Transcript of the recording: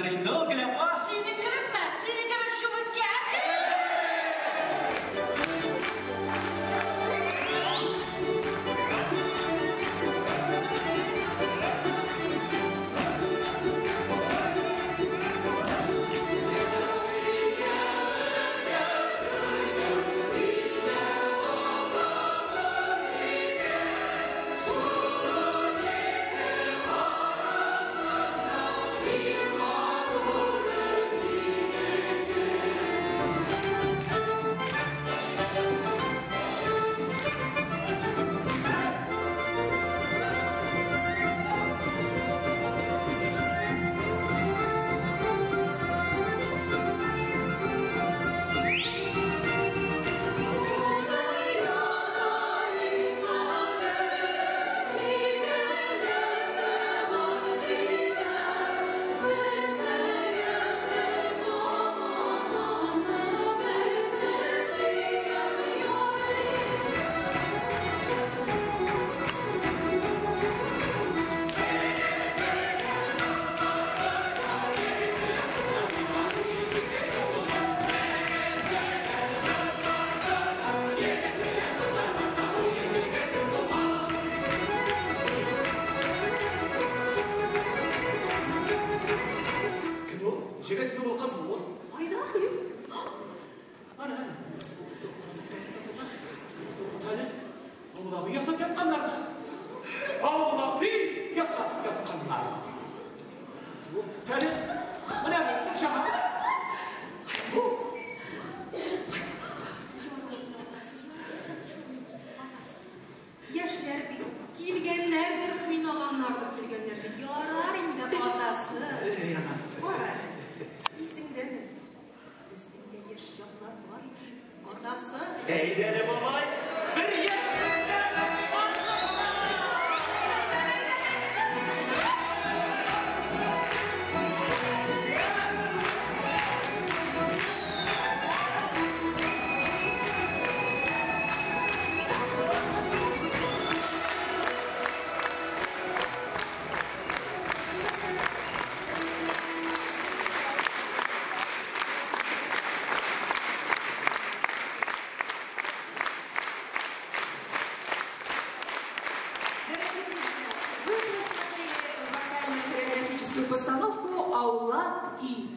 булгандыр инде ул, Гөләпа. Синең кебекме? Синең кебек чүбеккә? Егетме ул, кызмы ул? Айда кыйм. Ана, ана. Туктале. Аулак өй ясап ятканнар. Аулак өй ясап ятканнар. Туктале. Менә бер чама. Яшьләр бит килгәннәрдер, уйнаганнардыр, көлгәннәрдер. Ярар инде, атасы. Кара әле, исеңдәме? Безнең дә яшь чаклар бар иде, атасы. Әйдә әле, бабай, бер яшь. Дорогие друзья, вы просмотрели вокально-хореографическую постановку «Аулак и».